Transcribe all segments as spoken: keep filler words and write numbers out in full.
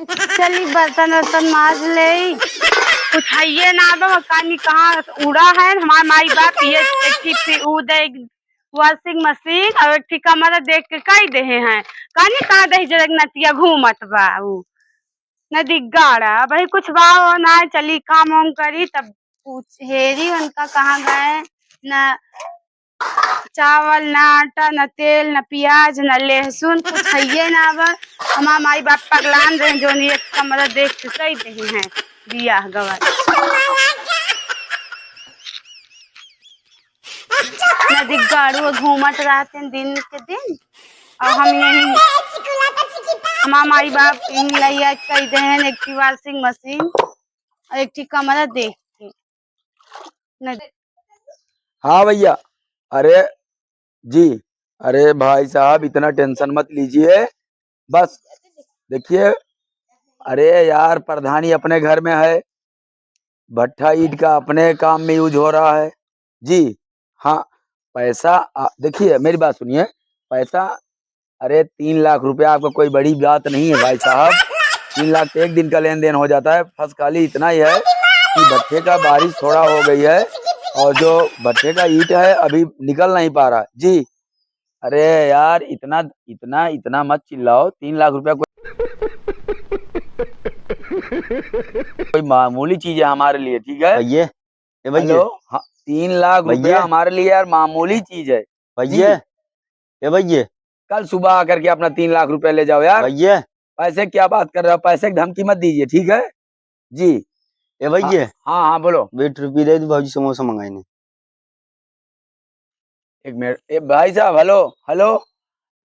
चली बर्तन वर्तन माज ले। कुछ हइये ना बा, कानी कहाँ उड़ा है। हमार माई बाप ये एक ठे फ्रि-, ऊ दे, washing machine और एक ठे कमरा देख के कई देहे हैं। कानी कहाँ दही जरक नतिया घूमत बा ऊ। नदी गाड़ा, भाई कुछ बा हो ना, चली काम वाम करी, तब पूछ हेरी उनका कहाँ गए, न चावल, न आटा, न तेल, न पियाज, न लहसुन, कुछ हइये ना बा। हमार माई बाप पगलान रहे, जोन एक कमरा देख के कई देहे हैं बियाह गवन। नदी गाड़ू घूमत रहते दिन के दिन, और हम यही, हमार माई बाप इन लइया कई देहे हैं एक ठे washing machine और एक ठे कमरा देख के। नदी हाँ भैया, अरे जी, अरे भाई साहब, इतना tension मत लीजिए। बस देखिए, अरे यार, प्रधानी अपने घर में है, भट्ठा ईंट का अपने काम में use हो रहा है। जी हाँ, पैसा, आ, देखिए, मेरी बात सुनिए, पैसा अरे, तीन लाख रुपया आपका कोई बड़ी बात नहीं है भाई साहब। तीन लाख तो एक दिन का लेन देन हो जाता है। बस खाली इतना ही है कि भट्ठे का बारिश थोड़ा हो गई है और जो भट्ठे का ईंट है अभी निकल नहीं पा रहा। जी, अरे यार, इतना, इतना, इतना मत चिल्लाओ। तीन लाख रुपया कोई, कोई मामूली चीज है हमारे लिए, ठीक है? भैया, ए भैया। हेलो, हाँ, तीन लाख रुपया भैया। हमारे लिए यार मामूली चीज है। भैया, जी। ए भैया। कल सुबह आकर के अपना तीन लाख रुपया ले जाओ यार। भैया। पैसे क्या बात कर रहे हो? पैसे की धमकी मत दीजिए, ठीक है? जी। ए भैया। हाँ, हाँ, हाँ, बोलो। बीस रुपये दे दो, भौजी समोसा मंगाई ने। एक मिनट, ए भाई साहब, हेलो, हेलो,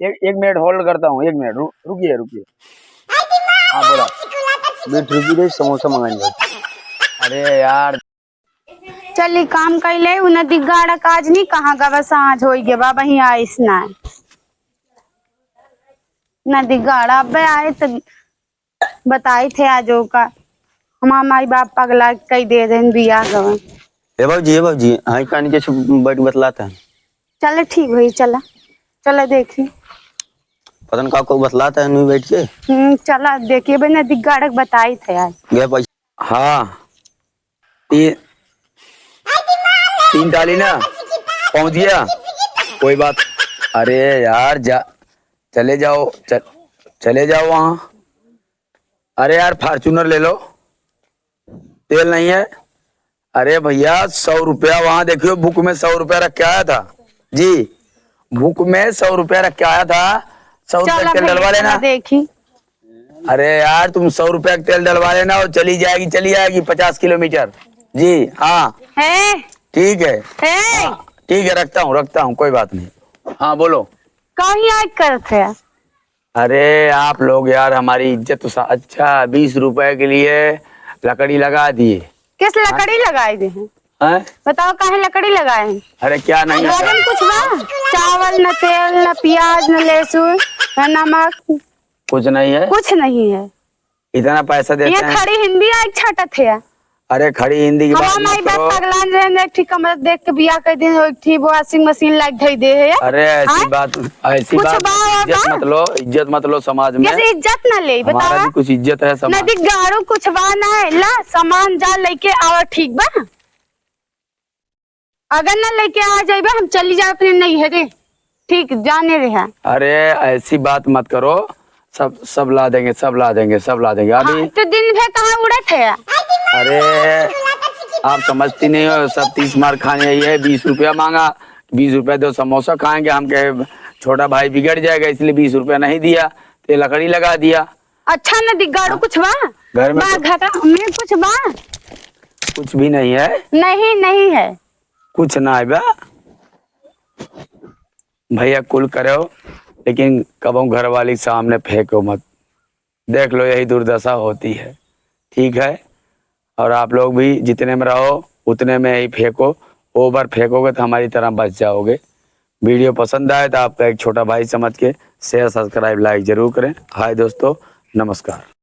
एक, एक मिनट hold करता हूँ, एक मिनट, रु-, रुकिए, रुकिए। हाँ, बोला। बीस रुपये दे, समोसा मंगाई ने। अरे यार। चली काम कइले, उ नदी गाड़ा काज नहीं कहाँ गवा, साँझ होई गे बा, वहीं आइस ना। नदी गाड़ा अबे आए तो बताई थे आज ओका। हमार माई बाप पगला कई दे देन बियाह गवन। ए बाबूजी, ए बाबूजी, हाँ, कान के छुप बैठ बतलाता है। चले ठीक भाई, चला, चला देखी। पता न का को बतलाता है, नुई बैठ के। हम्म, चला देखिए बे, नदी गाड़क बताई थे आज। गए पैसा। हाँ। ती-, तीन टाली ना पहुंच गया, कोई बात। अरे यार, जा, चले जाओ, च-, चले जाओ वहाँ। अरे यार, Fortuner ले लो, तेल नहीं है। अरे भैया, सौ रुपया वहाँ देखियो, book में सौ रुपया रख के आया था जी, book में सौ रुपया रख के आया था, सौ रुपया चला तेल भैया, डलवा लेना। चला देखी। अरे यार, तुम सौ रुपया का तेल डलवा लेना और चली जाएगी, चली आएगी पचास किलोमीटर। जी हाँ। है। ठीक है। है। हाँ, ठीक है, रखता हूँ, रखता हूँ, कोई बात नहीं। हाँ, बोलो। कहीं आज करत है। अरे, आप लोग यार, हमारी इज्जत तो सा-, अच्छा, बीस रुपए के लिए लकड़ी लगा दिए। किस लकड़ी लगाए दे हैं? हैं? बताओ, काहे लकड़ी लगाए हैं? अरे, क्या नहीं है? घरे में कुछ बा? चावल, न तेल, न पियाज, न लहसुन, न नमक। कुछ नहीं है? कुछ नहीं है। इतना पैसा देते ये हैं। खड़ी हिंदी आइ छाटत है। अरे, खड़ी हिंदी की बात हमार मत माई बाप करो। पगलान रहे, एक ठे कमरा देख के बियाह कर दिन, एक ठे washing machine लाइक धई दे है। अरे, ऐसी हाँ? बात, ऐसी कुछ बात, बा, इज्जत बा? मत लो, इज्जत मत लो समाज में। कैसे इज्जत ना ले, हमारा बतावा? भी कुछ इज्जत है समाज। नदी गाड़ू कुछ बा ना है, ला सामान जा लेके आवा, ठीक बा? अगर ना लेके आ जाइबे, हम चली जाए अपने नैहरे। ठीक, जाने रहे। अरे, ऐसी बात मत करो, सब, सब ला देंगे, सब ला देंगे, सब ला देंगे। अभी हाँ, तो दिन भर कहाँ उड़त है? अरे, आप समझती नहीं हो, सब तीस मार खाने यही है, बीस रुपया मांगा, बीस रुपया दो, समोसा खाएंगे। हम कहे, छोटा भाई बिगड़ जाएगा, इसलिए बीस रुपया नहीं दिया, तो ये लकड़ी लगा दिया। अच्छा, नदी गाड़ू हाँ। कुछ बा? घर में बा, कुछ घर में कुछ बा? कुछ भी नहीं है? नहीं, नहीं है। कुछ ना है बा? भैया, कुल करो, लेकिन कबो घर वाली के सामने फेंको मत। देख लो, यही दुर्दशा होती है, ठीक है? और आप लोग भी जितने में रहो, उतने में ही फेंको। Over फेंकोगे तो हमारी तरह बच जाओगे। Video पसंद आए तो आपका एक छोटा भाई समझ के share, subscribe, like जरूर करें। हाय दोस्तों, नमस्कार।